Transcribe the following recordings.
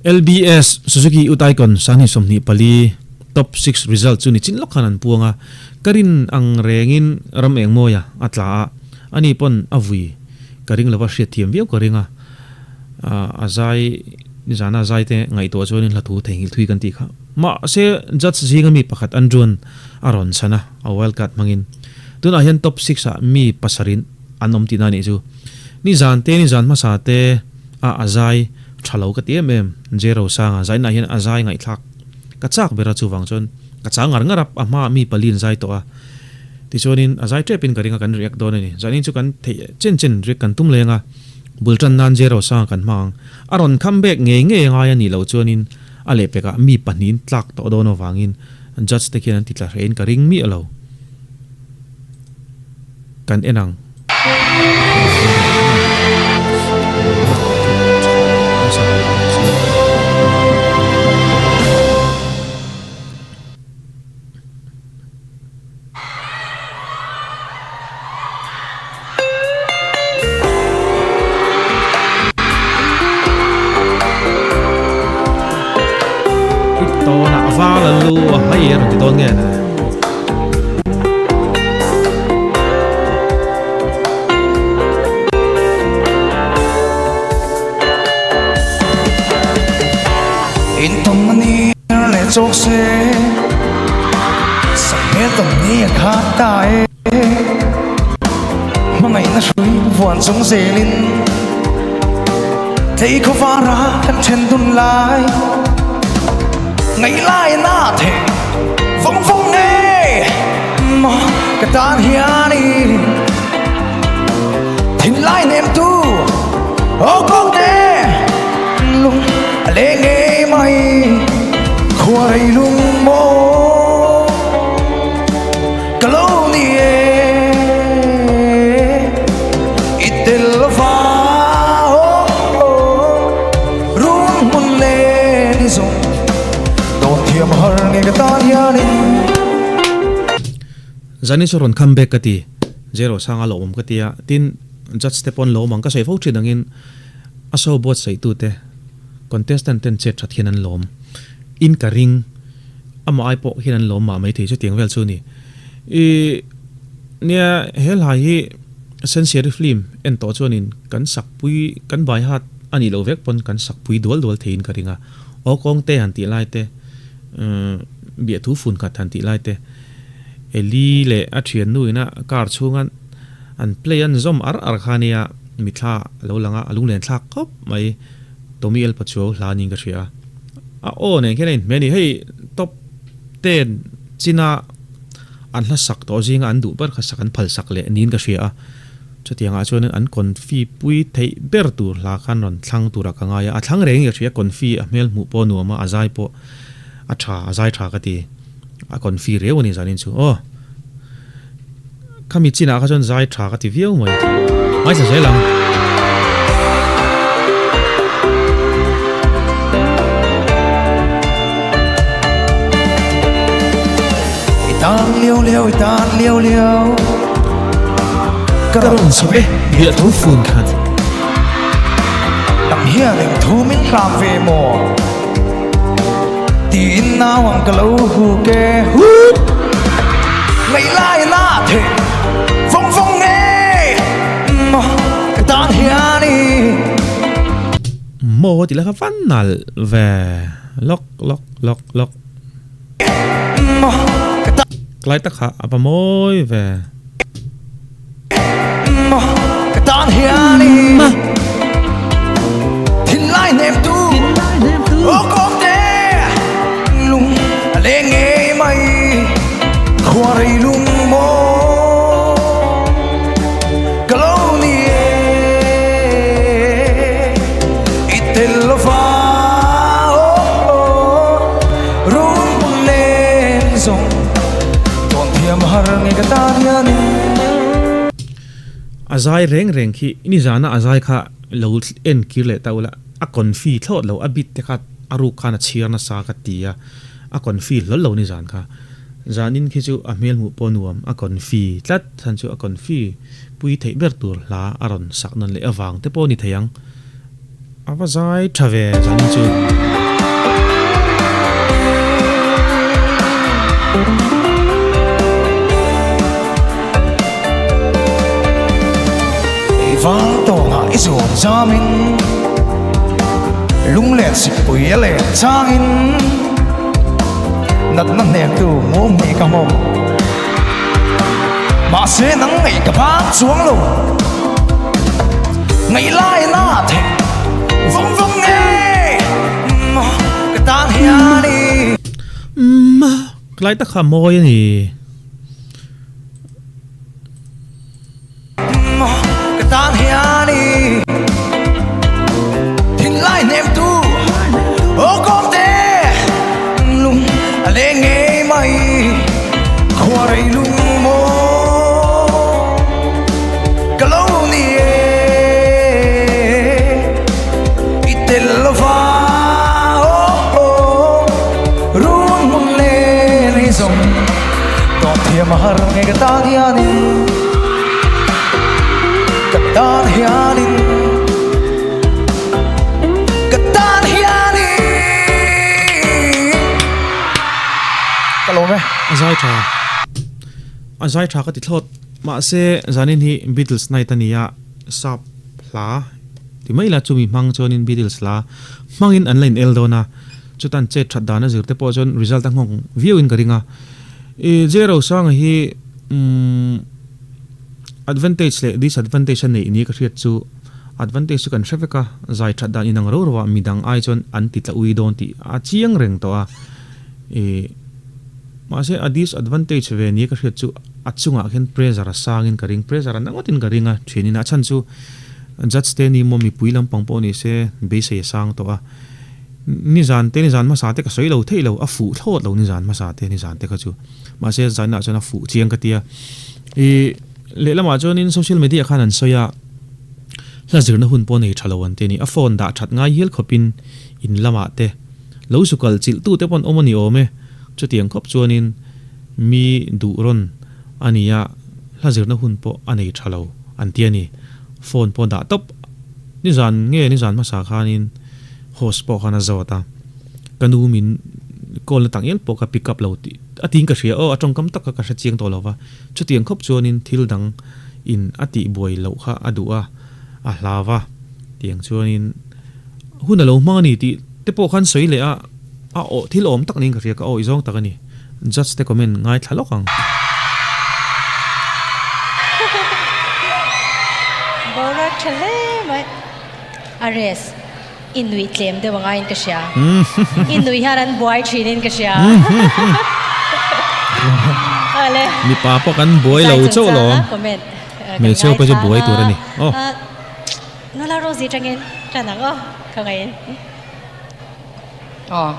LBS Suzuki Youth Icon 2024 Top 6 result chu nichin lawk khan an puang a, ka rin ang rengin ram eng mawia a tla a, ani pawn a vui ka ring lova hriat thiam viau ka ring a, a zai nizana zai te ngaihtuah chuanin hla thu theihnghilh thui kan tih kha. Mahse judge zinga mi pakhat Andrew-a'n a rawn chhan a, a wild card hmangin. Tunah hian top six ah mi pasarin an awm tihna a nih chu. Nizan te nizan hmasa te a a zai tha lo ka ti em em. J Rosanga zainah hian a zai ngaihthlak ka chak ber a chuvang chuan ka chang ngar ngar a, a hmaah mi pali an zai tawh a. Tichuanin a zai tep in ka ring a kan react dawn a ni. Zanin chu kan theih chen chen react kan tum leng a, bul tan nan J Rosanga kan hmang ang. A rawn come back ngei ngei a ngai a nih loh chuanin a lehpekah mi pahnihin tlak tawh dawn avangin judge te khian an ti tla hrehin ka ring miah lo. Kan en ang. I tawnah val a lu a hai a rawn ti dawn nge? In tawn na ni leh chawk se Sakhmel tawn ni a khat ta e Hmangaihna hrui vuan chung zelin Thei khaw vara kan then dun lai Ngaih lai na the vawng vawng nge Maw ka tan hianin Thinlai nem tu aw kawng te Lung a leng ngei mai Khua rei lung maw Ka lo ni e I tel lova Run hmun len i zawng Dawn thiam har nge ka tan hianin. Zani chu rawn come back ka ti, Zero sanga lo awm ka ti a, tin judge te pawn lo awm ang ka sawi fo thin angin a show buatsaih tute contestant ten chet that hian an lawm in ka ring amah ai pawh hian an lawm mah maithei chutiang vel chu a ni. I nia he hla hi Sensiari film en tawh chuanin kan sakpui kan bai hat a nih loh vek pawn kan sakpui dual dual theiin ka ring a, aw kawng te han tih lai te biahthu fun khat han tih lai te Eli leh a thiannu ina car chhunga an play an zawm ar ar kha nia mithla a lo lang a, a lunglen thlak khawp mai. Tommy El Pachuau hla niin ka hria a, a aw nen khian a inhmeh a ni. Hei top ten china an hla sak tawh zinga an duh ber kha sak an phal sak leh niin ka hria a, chutiangah chuanin an confi pui theih ber tur hla khan rawn thlang turah ka ngai a, a thlang reng in ka hria confi a hmel hmuh pawh a nuam a, a zai pawh a tha, a zai tha ka ti. A confi riau a ni zanin chu aw. Khami chinah kha chuan zai tha ka ti viau mai. Ngaithla zel ang. I tan liau liau i tan liau liau Ka rawn chho e biah tho fun khat. Nang hian eng thu min hlam ve maw? Tiin nau ang ka lo hu ke hut Ngaih lai na the vawng vawng nge Maw ka tan hian i Maw tih lai kha van nalh ve lawk lawk lawk lawk. Maw ka tan. Tlai tak kha a va mawi ve. Maw ka tan hian i Thinlai hnem tu Aw kawng te Lung a leng ngei mai Khua rei lung maw Ka lo ni e I tel lova Run hmun len zawng Tawn thiam har nge ka tan hianin. A zai reng reng khi nizana a zai kha lo en kir leh ta ula a confi thlawt lo a bit te kha a ruk khan a chhiar nasa ka ti a a confi hlawl lo nizan kha zanin khi chu a hmel hmuh pawh nuam a confi tlat chhan chu a confi pui theih ber tur hla a rawn sak nawn leh avang te pawh a ni thei ang a va zai tha ve zanin chu. I zuan zamin Lunglen sikpui a len changin Natna hnemtu mum hnih ka hmu Mahse nang ngaih ka bang chuang lo Ngaih lai na thei vawng vawng nge Maw ka tan hian i Maw ka lai tak kha mawi a ni. Ka tan hian i thinlai hnemtu aw kawmte lung a leng ngei mai khua rei lung maw ka lo ni e i tel lova aw run hmun len hi zawng Tawng thiam a har nge ka tan hianin Ka tan hianin Ka tan hianin Ka lawm e. A zai tha. A zai tha ka ti thlawt. Mahse zanin hi Beatles night a ni a, sap hla ti mai la chumi hmang chuanin Beatles hla hmangin an la in el dawn a. Chutan chet that dan a zir te pawh chuan result a nghawk viau in ka ring a. I J Rosanga hi umm advantage leh disadvantage a neih ni ka hriat chu advantage chu kan hre vek a, zai that dan inang ro ro ah midang ai chuan an ti tla ui dawn tih a chiang reng tawh a. I mahse a disadvantage ve ni ka hriat chu a chungah khian pressure a sang in ka ring, pressure a na ngawt in ka ring a thian in a chhan chu judge te ni maw mipui lampang pawh ni se beisei a sang tawh a. Nizan te nizan hmasa te ka sawi lo theih lo, a fuh thlawt lo nizan hmasa te nizan te kha chu. Mahse zainah chuan a fuh chiang ka tia. I lehlamah chuanin social media khan an sawi a, hla zirna hun pawh nei tha lo an ti a ni. A phone dah that ngai hial khawpin in lamah te lo su kal chilh tu te pawh an awm a ni awm e. Chutiang khawp chuanin mi duh rawn a ni a, hla zirna hun pawh a nei tha lo an ti a ni. Phone pawh dah tawp nizan nge nizan hmasa khanin. Host pawh khan a zawt a, ka nu min call na tak ngial pawh ka pick up lo tih a tiin ka hria aw, a tawngkam tak kha ka hre chiang tawh lo va, chutiang khawp chuanin thil dang in a tih buai loh kha a duh a, a hlau va, tiang chuanin hun a lo hmang a ni tih te pawh khan sawi leh a, a aw thil awm tak niin ka hria, ka awih zawng tak a ni, judge te comment ngaithla lawk ang. Boruak tha hle mai. A rest i nuih tlem deuh anga in ka hria. I nuih hian an buai thin in ka hria. Awle. Mipa pawh kan buai lo chauh lo. Comment. Hmeichhe pawh chu buai tur a ni. Aw. Nula Rosie tangin tan ang aw ka ngaih. Aw.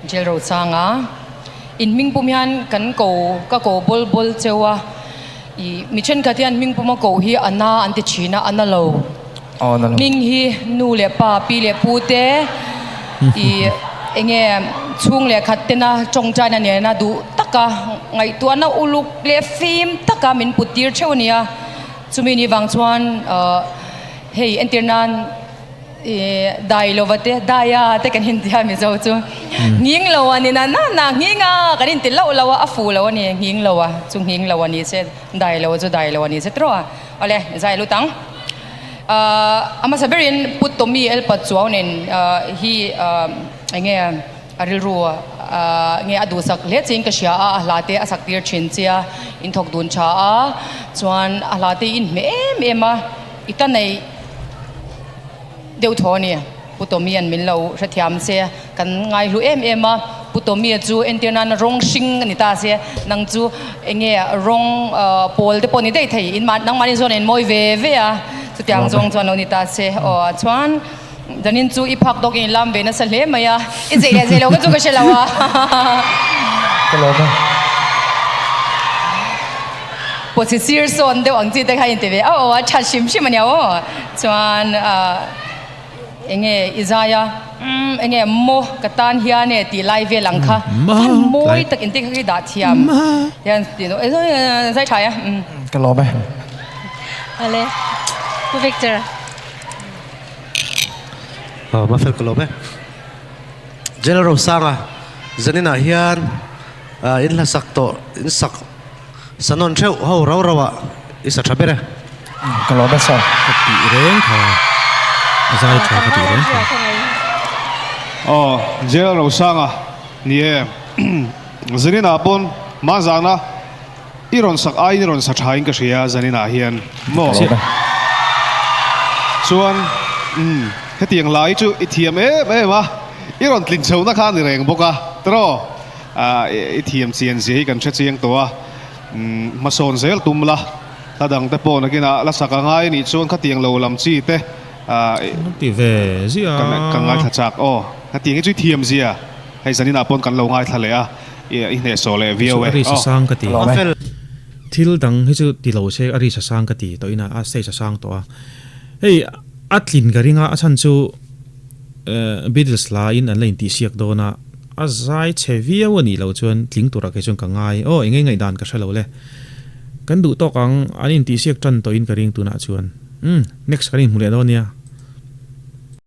Jail ro changa in hming pum hian kan ko ka ko bawl bawl cheu a. I mi thenkhat hian hming puma ko hi a na an ti thin a, a na lo. Hming hi nu leh pa, pi leh pu te i enge chhung leh khat tena tawngtaina nena duh taka ngaihtuahna uluk leh fim taka min put tir theuh a nia. Chumi ni vang chuan hei entir nan. I dai lova te daia te kan inti a Mizo chu nghing lo a ni na na na nghing a kan inti loh lo a a fuh lo a ni nghing lo a chu nghing lo a ni che dai lo chu dai lo a ni che trawh a awle zai lut ang a hmasa berin Pu Tommy Elpa Chuau nen hi enge a rilru nge a duhsak hle chiin ka hria a a hla te a sak tir thin chia in thawk dun tha a chuan a hla te inhmeh em em a i ta nei Deuh thaw a ni. Pu Tommy-a'n min lo hrethiam se, kan ngaihlu em em a. Pu Tommy-a chu entir nana rawng hring a ni ta se, nang chu eng nge rawng pawl te pawh ni daih thei, in mah nangmahni zawn a inmawi ve ve a, chutiang zawng chuan lo ni ta se. Aw chuan Danin chu i phak tawk in lam ve nasa hle mai a, i zei leh zei lo kha chu ka hre lo a. Ka lawm e. Pawchhe sir sawn deuh ang chi te kha inti ve a, aw a tha hrim hrim a nia aw. Chuan enge i zai a, umm enge maw ka tan hian e tih lai vel ang kha khan mawi tak inti kha khi dah thiam hian ti zai tha e. Ka lawm e. Awle Pu Victor. Aw Mafel ka lawm e. General Rosanga zaninah hian in hla sak tawh in sak Sa nawn theuh ho rau rau ah i sa tha ber e. Ka lawm e sir. Ka tih reng kha a zai tha ka tih reng kha. Aw Jail Rosanga ni e Zanin ah pawn hmanzana i rawn sak aiin i rawn sa tha in ka hria Zanin ah hian maw chuan umm hetiang lai chu i thiam em em a i rawn tlin chhohna kha a ni reng bawk a tiraw i thiam chian zia hi kan hre chiang tawh a umm hmasawn zel tum la. Hla dang te pawh nakinah la sak a ngai anih chuan khatiang lo lam chi te Ti ve zia. Ka ngaithla chak aw. Khatiang hi chu i thiam zia. Hei zaninah pawn kan lo ngaithla leh a, i hnehsawh leh viau e. A ri sasang ka ti. Thil dang hi chu ti lo se a ri sasang ka ti tawh ina a stage a sang tawh a. Hei a tlin ka ring a, a chhan chu Beatles laiin an la intihsiak dawn a, a zai chhe viau anih loh chuan tling turah kei chuan ka ngai. Aw engei ngaihdan ka hre lo le. Kan duh tawk ang, an intihsiak tan tawhin ka ring tunah chuan. Umm, next kan inhmu leh dawn nia.